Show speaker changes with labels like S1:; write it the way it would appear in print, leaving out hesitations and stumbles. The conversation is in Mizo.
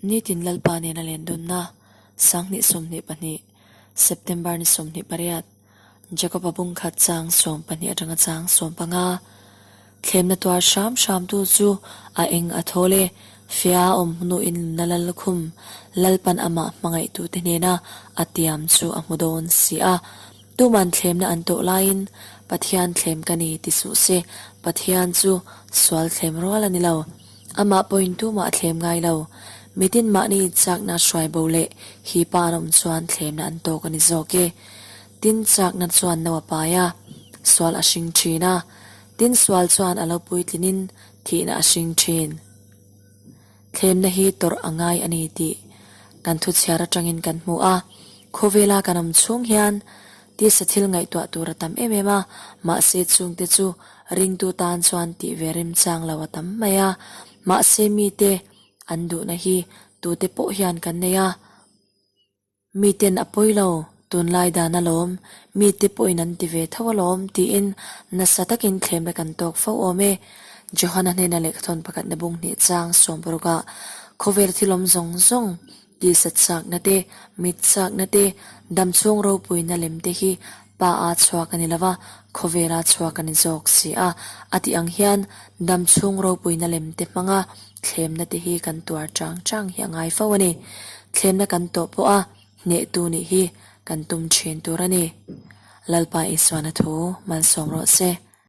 S1: Nitin Lalpa nena lendunna, 2022, September ni 28, Jakob-a bungkhat chang 12 atanga chang 15, Thlemna tuar hram hramtu chu a eng a thawl e, fia a awm hnuin nunna lallukhum Lalpan amah hmangaihtute hnena a tiam chu a hmu dawn si a. Tuman thlemna an tawh laiin Pathian thlem ka ni ti suh se, Pathian chu sual thlem rual a ni lo. Amah pawhin tumah a thlem ngai lo. Mitin mahni chakna hruai bo leh hi pa an awm chuan thlemna an tawk a ni zawk e. Tin chakna chuan no a pai a, sual a hring thin a. Tin sual chuan a lo puitlinin thihna a hring thin. Thlemna hi tawrh a ngai a ni tih kan thuchhiar atangin kan hmu a. Khawvela kan awm chhung hian tisa thil ngaihtuah tur a tam em em a, mahse chungte chu ringtu tan chuan tih ve remchang lo a tam mai a. Mahse mite an duhna hi tute pawh hian kan nei a. Miten a pawi lo, tunlai dan alawm, mite pawhin an ti ve tho alawm tiin nasa takin thlemna kan tawk fo awm e. Johana hnena lehkhathawn pakhatna bung hnih chang sawmparukah khawvel thil awm zawng zawng Tisa chakna te, mit chakna te, damchhung ropuina lem te hi pa a chhuak a ni lo va, khawvel a chhuak a ni zawk si a. A tih ang hian damchhung ropuina lem te hmanga thlemna te hi kan tuar chang chang hi a ngai fo a ni. Thlemna kan tawh pawh a hnehtu nih hi kan tum thin tur a ni. Lalpa Isuana thu malsawm rawh se.